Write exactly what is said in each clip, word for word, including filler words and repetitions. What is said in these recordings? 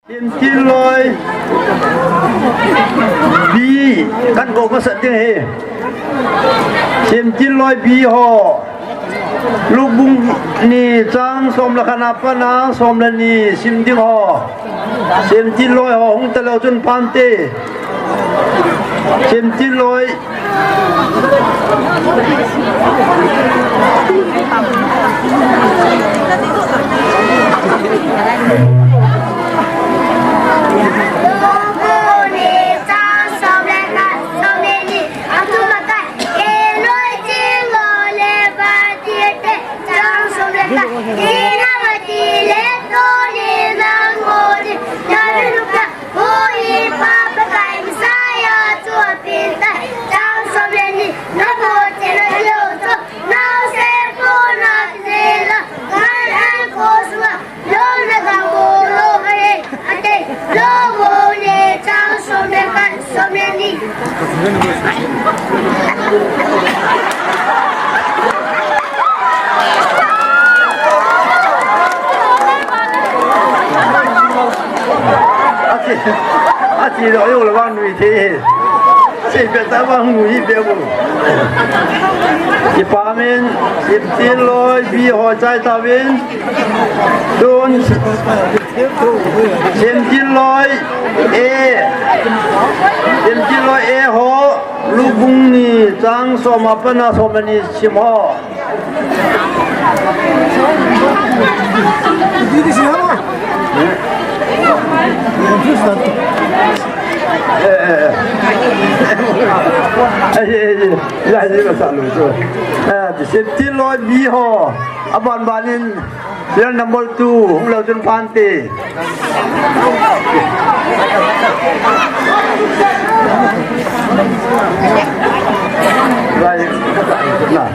Semtil loi B, kan kou masat ding ahi. Semtil loi B ho. Luke bung ni chang som le khat a pat a som le ni sim ding ho. Semtil loi ho hung talou chun phante. Semtil loi. Achi, achi lo yo lo vang nui the. Achi pe ta vang nui pe bu. Ipa min, Semtil loi B ho chai tauvin. Tun, Semtil loi A. Semtil loi A ho, Luke bung ni chang som a pat a som le ni sim ho. Eh, eh, eh. Eh, eh, eh. Lai ni ba sa lu chu. Eh, Semtil loi B ho. Aban ban in serial number two, hung lou chun phante. Lai, na.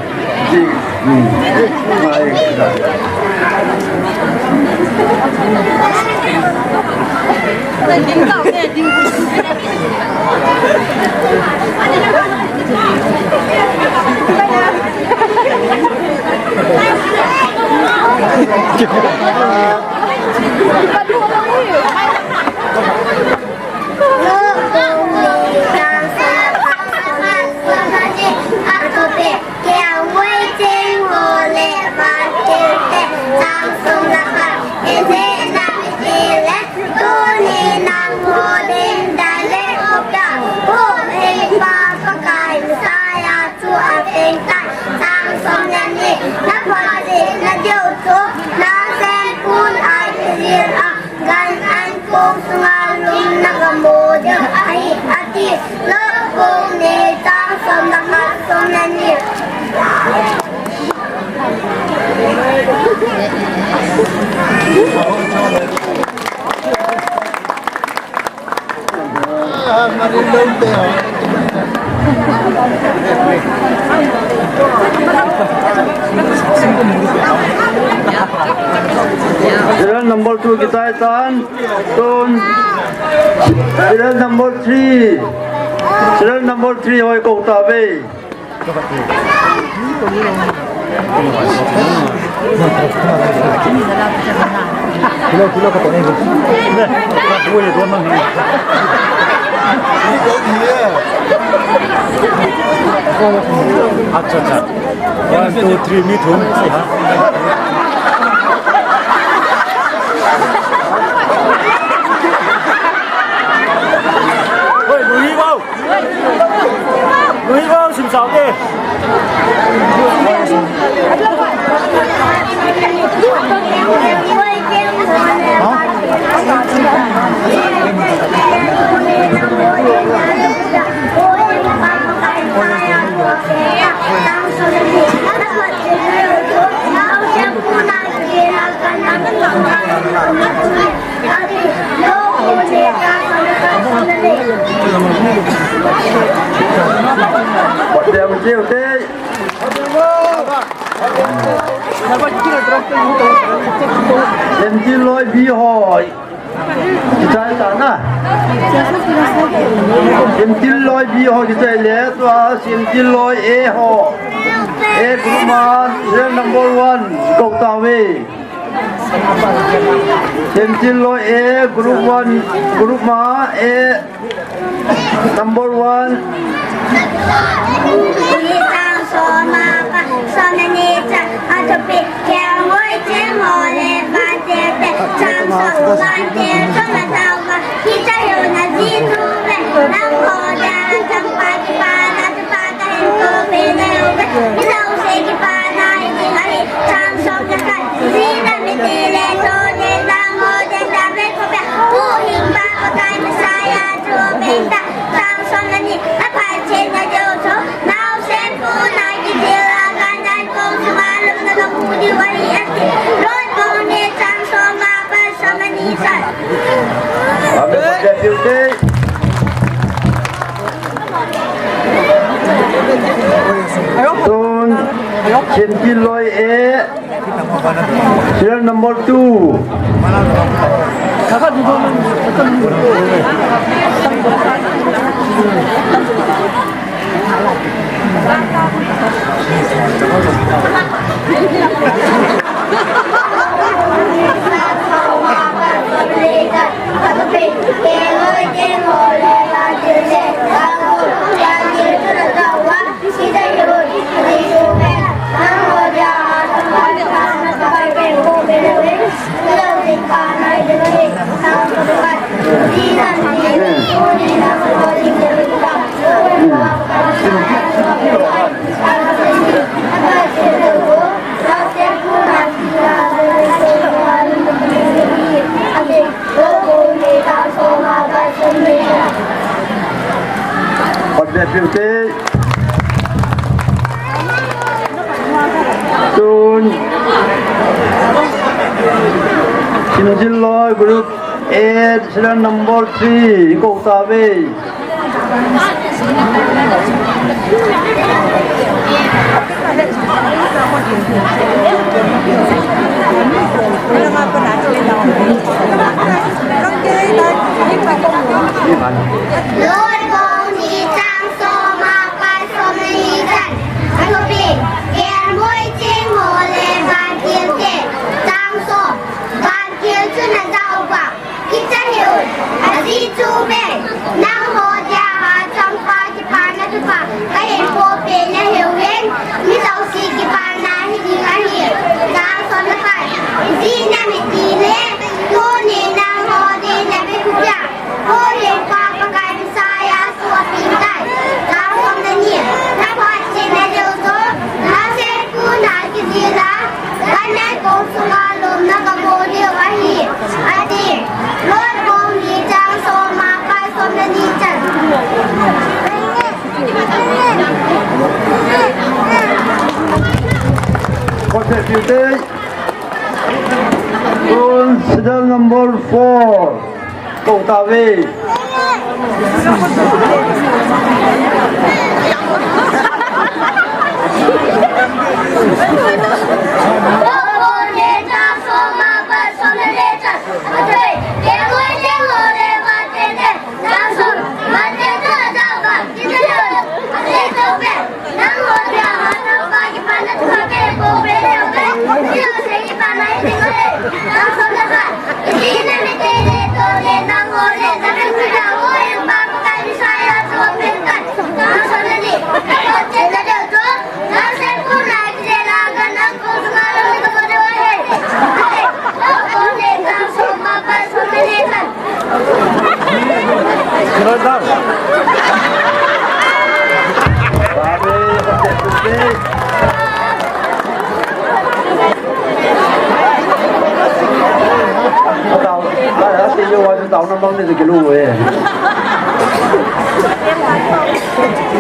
Serial number two kichai tan, tun. Serial number three. Serial number three hoi kou tauve. Acha, acha. One, two, three, mi thum. Hoi, lui bau. Lui bau, sim sao ke. Semtil loi B hoi. Kichai ta na. Semtil loi B ho kichai le, tua Semtil loi A ho. A group man, serial number one, kou tauve. Themchilhoi A, group one, group ma A, number one. Tun, Themchilhoi A, serial number two. Tun, Themchilhoi group A, serial number three, kou tauve. Kicha hih un, aji chu ve, nangho dia hachangpa kipana thupha kahin pohpeh nahiu vin, mi jouse kipana hiding ahi. Chang som le khat, ijeh inem itile, tuni nangho dinga nabe khu dia, Hohenga pa Pakai Messiah chu apen tai. Chang som le ni, naphatchomna diu chu, naosen puna kijil a, Ganhing kong sunga lomna kapo diu ahi, ati. Lord kong ni chang som a pat som le ni chan. Tun serial number four. Kou tauve.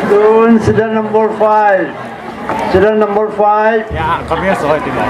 Tun serial number five. Serial number five. Ya, kami yang soal tinggal.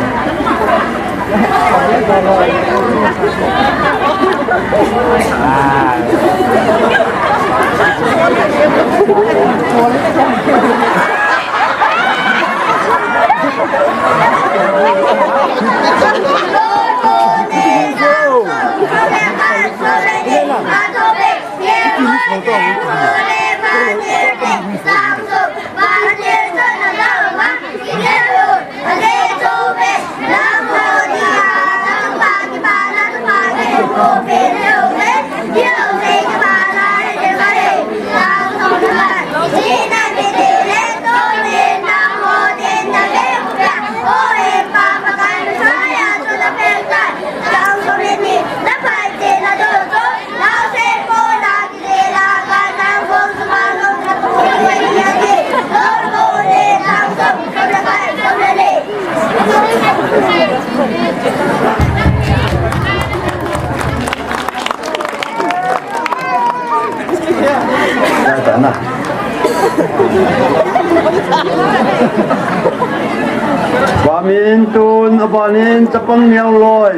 Vamin tun abanin chapang neo loi.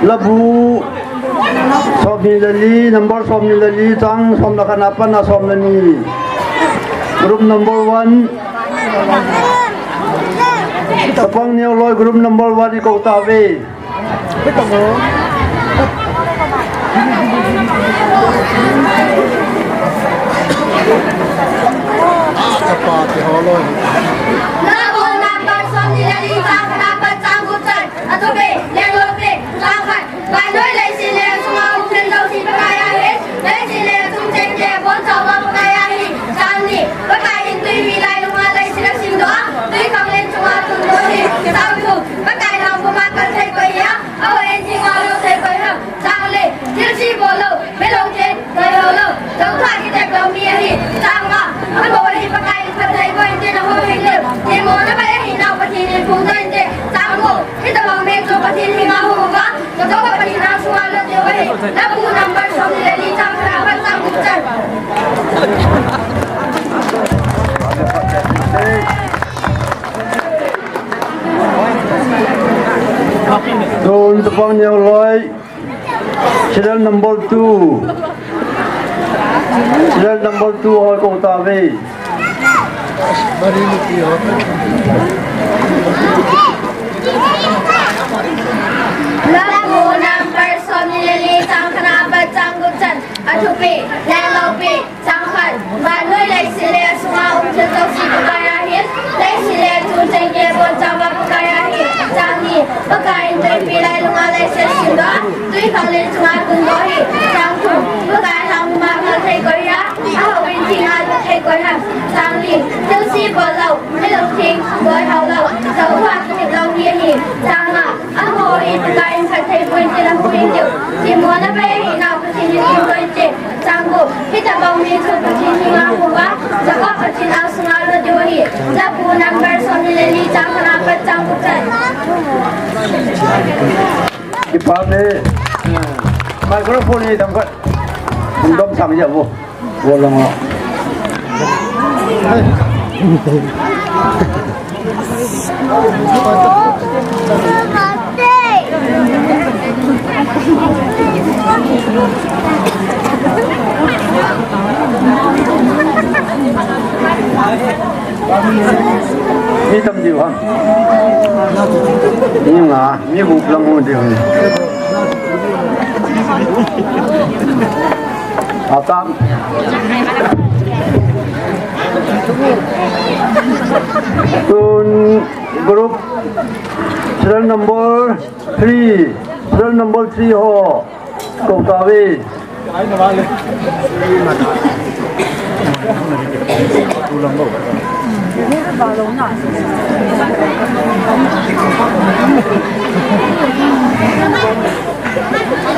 Labu somni le li, number somni le li, chang som le khat a pat a som le ni. Group number one. Chapang neo loi group number one i kou tauve. Number somni le li, chang khat a pat chang gup chan. Athupi, lenglou pi, chang khat. Vannoi leiset le asunga um thil jouse Pakai ahi. Leiset le achung chengte abonchauva Pakai ahi. Chang ni, Pakai in tuipi lailunga leiset asimdoh a, twikhanglen chunga tundoh ahi. Chang thum, Pakai lhangpum a kal thei koi ham, ahoi in theng a lut thei koi ham. Chang li, thilse bol lou, milung theng, doihou lou, chonpha kitep lou mi ahi. Chang nga, amaho hi Pakai in phattheiboh inte, nahou hel diu. Themmo nabai ahinau Pathen in phongdoh inte. Chang gup, hitobang mi chu Pathen henga hung uva, Jehovah Pathen angsunga lut diu ahi. Labu number somni le li, chang khat a pat chang gup chan. Tun chapang neo loi. Serial number two. Serial number two ho i kou tauve. Labu number somni le li, chang khat a pat chang gup chan. Athupi, lenglou pi, chang khat. Vannoi leiset le asunga um thil jouse Pakai ahi. Leiset le achung chengte abonchauva Pakai ahi. Chang ni, Pakai in tuipi lailunga leiset asimdoh a, twikhanglen chunga tundoh ahi. Chang thum, Pakai lhangpum a kal thei koi ham, ahoi in theng a lut thei koi ham. Chang li, thilse bol lou, milung theng, doihou lou, chonpha kitep lou mi ahi. Chang nga, amaho hi Pakai in phattheiboh inte, nahou hel diu. Themmo nabai ahinau Pathen in phongdoh inte. Chang gup, hitobang mi chu Pathen henga hung uva, Jehovah Pathen angsunga lut diu ahi. Labu number somni le li, chang khat a pat chang gup chan. Kipa e. Microphone hi dam khat. Dom sang ja vo. Vo lang a. Mi tam diu ham. Mi nga, mi gup lang ho diu ham. Atam. Tun group serial number three, serial number three ho. Kou tauve.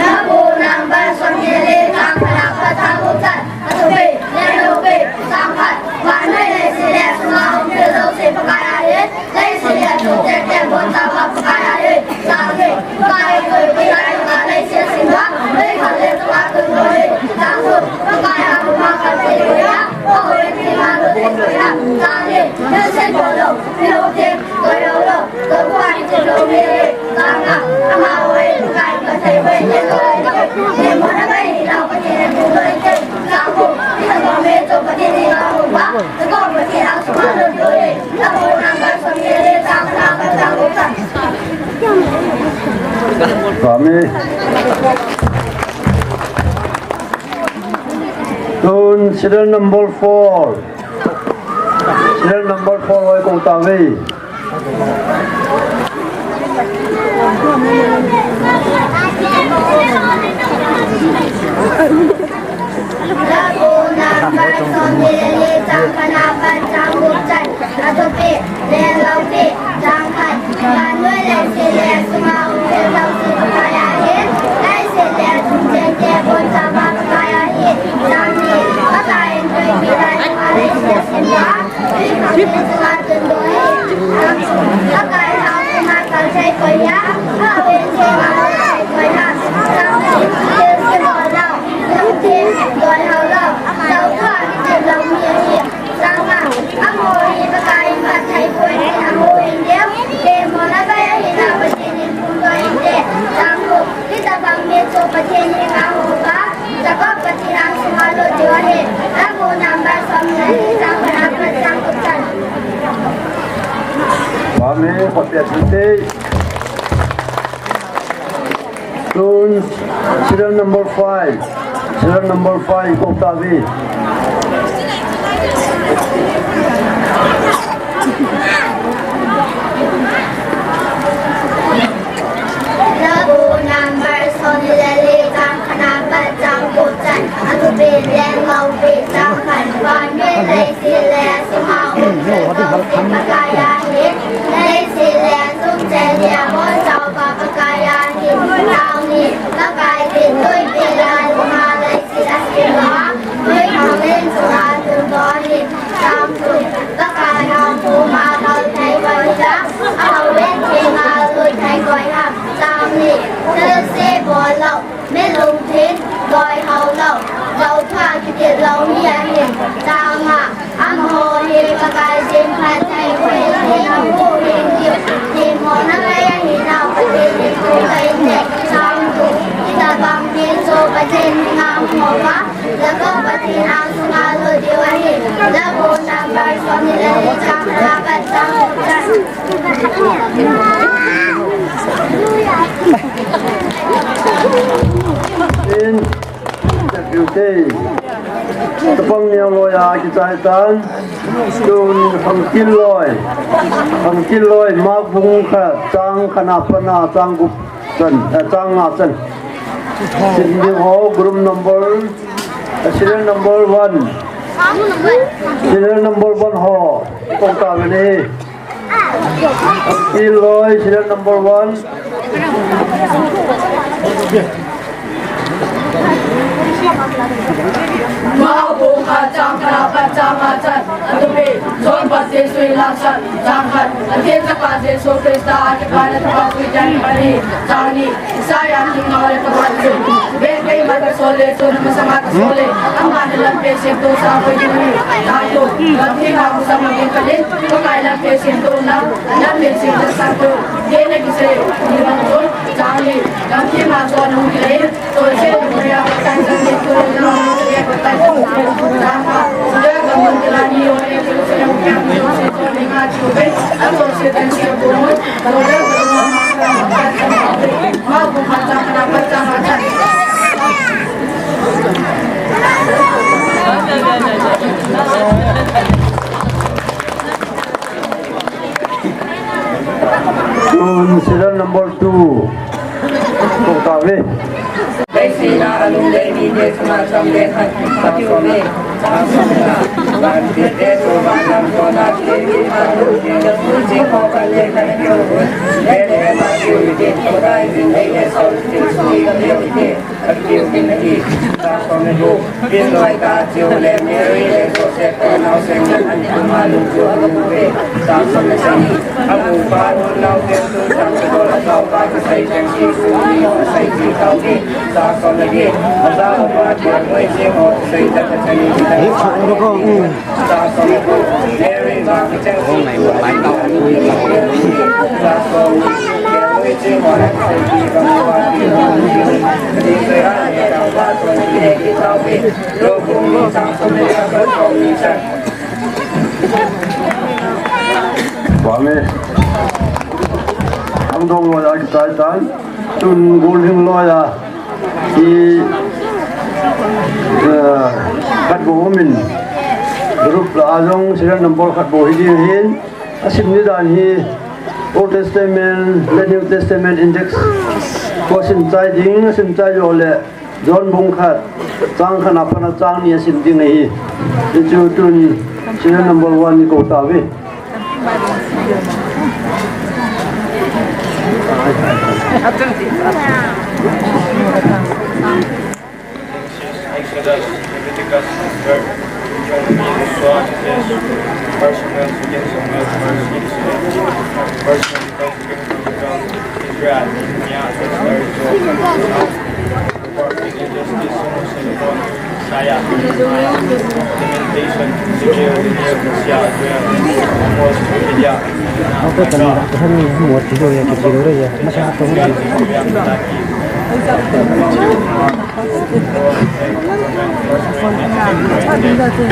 Labu number somni le li, chang khat a pat chang gup chan. Athupi, lenglou pi, chang khat. Vannoi leiset le asunga um thil jouse Pakai ahi. Leiset le achung chengte abonchauva Pakai ahi. Chang li, Pakai in tuipi lailunga leiset asimdoh a, twikhanglen chunga tundoh ahi. Chang thum, Pakai lhangpum a kal thei koi ham, ahoi in theng a lut thei koi ham. Chang li, thilse bol lou, milung theng, doihou lou, chonpha kitep lou mi ahi. Chang nga, amaho hi Pakai in phattheiboh inte, nahou hel diu. Themmo nabai ahinau Pathen in phongdoh inte. Chang gup, hitobang mi chu Pathen henga hung uva, Jehovah Pathen angsunga lut diu ahi. Labu number somni le li, chang khat a pat chang gup chan. Amen. Tun serial number four. Serial number four ho i kou tauve. Labu number somni le li, chang khat a pat chang gup chan. Athupi, lenglou pi, chang khat. Vannoi leiset le asunga um thil jouse Pakai ahi. Leiset le achung chengte abonchauva Pakai ahi. Chang ni, Pakai in tuipi lailunga leiset asimdoh a, twikhanglen chunga tundoh ahi. Chang thum, Pakai lhangpum a kal thei Okay. Tun serial number five. Serial number five, Kota V. Number som ni le li, chang khat apat chang ko chan. Athupi le lopi chang khat. Vanmi leiset le sunga um, Pakai ahi. Leiset le sum cheng hi abonsauva Pakai ahi. Chang ni, Pakai tin tui peh a lungha leiset asemdoh a, tui khanglen chunga tundoh ahi. Chang thum, Pakai a koma lhai thei koi ham, ahao in thenga lui thei koi ham. Chang ni, thilse bol lou, mi lungthim, loi hao lou, lou thua kitil lou mi ahi. Chang nga, amaho hi Pakai jin phat thei koi ahi, apu hing diu, themmona ngai ahi nau, Pathen in thu koi in te. Chang thum, hitabang thil chu Pathen henga hung uva, Jacob Pathen angsunga lut diu ahi. Jacob number som ni le li, chang khat apat chang ko chan. In, okay. Chapang Neo loi a kichai tan. Tun Khangkil loi. Khangkil loi, Mark bung khat, chang khat apat a chang gup chan, eh, chang nga chan. Sim ding ho, group number, eh, serial number one. Serial number one ho. Kong ta ve ni. Khangkil loi, serial number one. Mark bung khat, chang khat apat chang nga chan. Athupi, John Baptist suilang chan. Chang khat, Pathen Chapa Jesu Christa a kipana thupha sui chan pali. Chang ni, Isaiah themgao le thum a chun, Ven, keima kasol le chun, masanga kasol le, aman lampi semthu sah koi ding ahi. Chang thum, lampi ma musang ma bin kalin, Pakai lampi semthu na, lampi semthu sah koi, ye na kisei, ni bang chun, chang li, lampi ma chun hung kilei, Tun serial number two. Kong ta ve. Leisina alung lei mite chunga chang le khat, chang som le, chang som le, van mite chu van lam kona kile mi pha lu, kile lu chi ko kan le kan kile lu, le le ma chu mite, ko dai min le le sol, chi sui kan le mite. Akiu min ahi, chang som le gup, Bin loi ka chiu le Mary le Joseph te naosen le an kuma lungchu alung uve. Chang som le sagi, abu pa nun naosen tu chang tu la tao pa kisai chang si su ni o sai si tao ni. Chang som le get, aza o pa kia noi si o sai chang chang ni. Ei, chang le ko, um. Vang e. Angdong loi a kichai tan. Tun Golhing loi a. Hi, eh, khat bou um in, group lah a jong serial number khat bou hi ding ahin, asim ni dan hi Old Testament le New Testament index ko sim chai ding, asim chai lou le John bung khat, chang khat a pat a chang ni asim ding ahi. Hichu tun serial number one ni kou tauve. Genesis, Exodus, Leviticus, Number, Deuteronomy, Joshua, Judges, First Chronicles, Second Samuel, First Kings, First Chronicles, Second Chronicles, Ezra, Nehemiah, Esther, Job, Proverbs, Ecclesiastes, Song of Solomon, Isaiah, Jeremiah, Lamentation, Ezekiel, Daniel, Hosea, Joel, Amos, Obadiah, Micah, Isaiah, Malachi,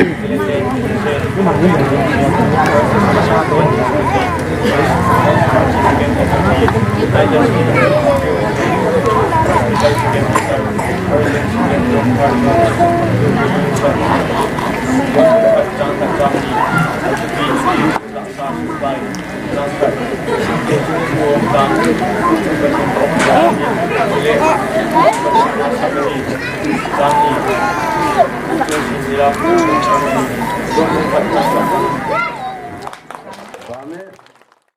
Thank you.